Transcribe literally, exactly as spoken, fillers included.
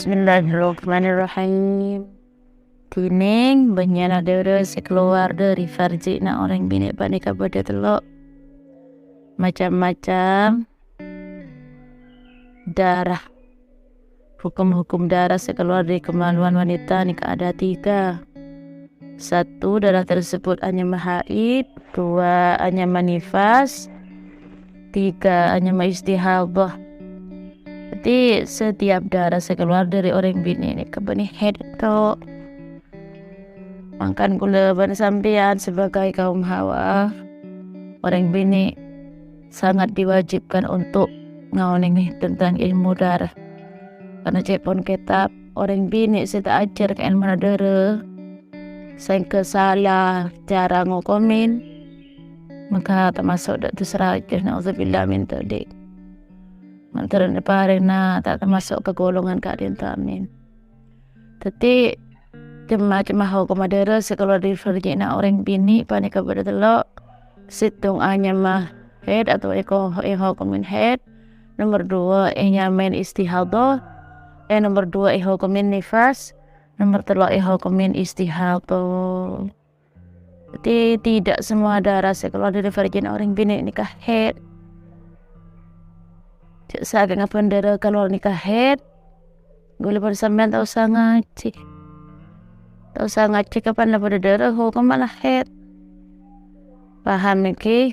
Bismillahirrahmanirrahim. Dhinèng bânnya'na dârâ sè kalowar dâri farjina orèng binè' panèka bâdâ tello' macam-macam dârâ. Hukum-hukum dârâ sè kalowar dâri kamaluan wanita nèka ada tiga. Satu, dârâ tersebut anyama haid, dua, anyama nifas, tiga, anyama istihadhah. Dhâddhi, setiap dârâ sè kalowar dâri orèng binè' nèka bânnè haid, to. Mangkana kaulâ bân sampèyan sebagai kaum hawa, orèng binè' sangat diwajibkan untuk ngaonèngè tentang ilmu dârâ. Karna ca'èpon kètab, orèng binè' sè ta' ajhâr ka èlmuna dârâ, sehingga sala cara ngokomin, maka tamaso' dâ' dosa rajâ, naudzubillah min dzalik. Lantaran èparèngana ta' tamaso' ka golongan ka'dinto, amin. Dhâddhi, cem-macemma hokomma dârâ sè kalowar dâri farjina orèng binè' panèka bâdâ tello'. Sèttong anyama haid atabâ èko-, èhokomin haid. Nomor dua, ènyamaè istihadhah. Eh, nomor dua, èhokomin nifas. Nomor tello', èhokomin istihadhah. Jadi, tidak semua dârâ sè kalowar dâri farjina orèng binè' nèka haid. Jhâ' sakènga bân dârâ kalowar nèka haid, kaulâ bân sampèyan ta' osa ngajhi. Ta' osa ngajhi, kapan la bâdâ dârâ, hokomma la haid. Paham, ènggi?